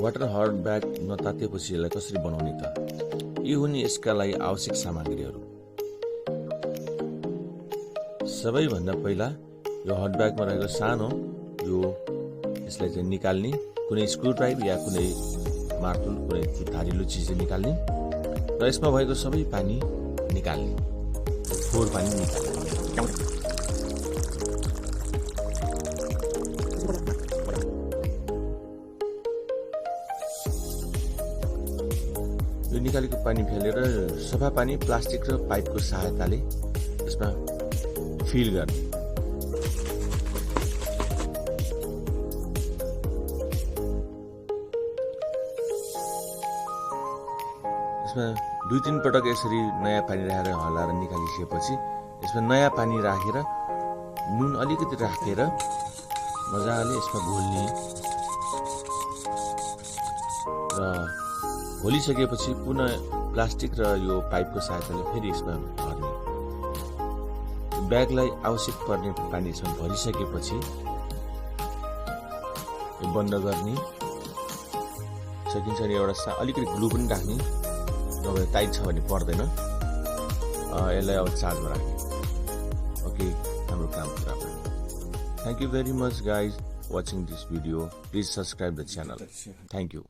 Water heard bag नतातेपछि यसलाई कसरी बनाउने त? यी हुन् यसका लागि आवश्यक सामग्रीहरू। सबैभन्दा पहिला यो हट ब्यागमा रहेको सानो यो यसलाई चाहिँ निकाल्ने, कुनै स्क्रू ड्राइभ या कुनै मार्तुल कुनै धारिलो चिज निकाल्ने र यसमा भएको सबै पानी निकाल्ने, फोहोर पानी निकाल्ने। यो निकालेको पानी फालेर सफा पानी प्लास्टिक र पाइपको सहायताले यसमा फिल गर्ने। यसमा 2-3 पटक यसरी नयाँ पानी राखेर हल्लाएर निकालिसकेपछि यसमा नयाँ पानी राखेर नुन अलिकति राखेर मजाले यसमा घोल्ने र घोलिसकेपछि पुनः प्लास्टिक र यो पाइपको सहायताले फेरि यसमा भर्ने। ब्यागलाई आवश्यक पर्ने पानीसम्म भरिसकेपछि यो बन्द गर्ने। सकिन्छ भने एउटा अलिकति ग्लु पनि राख्ने, नभए टाइट छ भने पर्दैन। यसलाई अब चार्जमा राख्ने। ओके, हाम्रो काम पुरा भयो। Thank you very much guys watching this video. Please subscribe the channel. Thank you.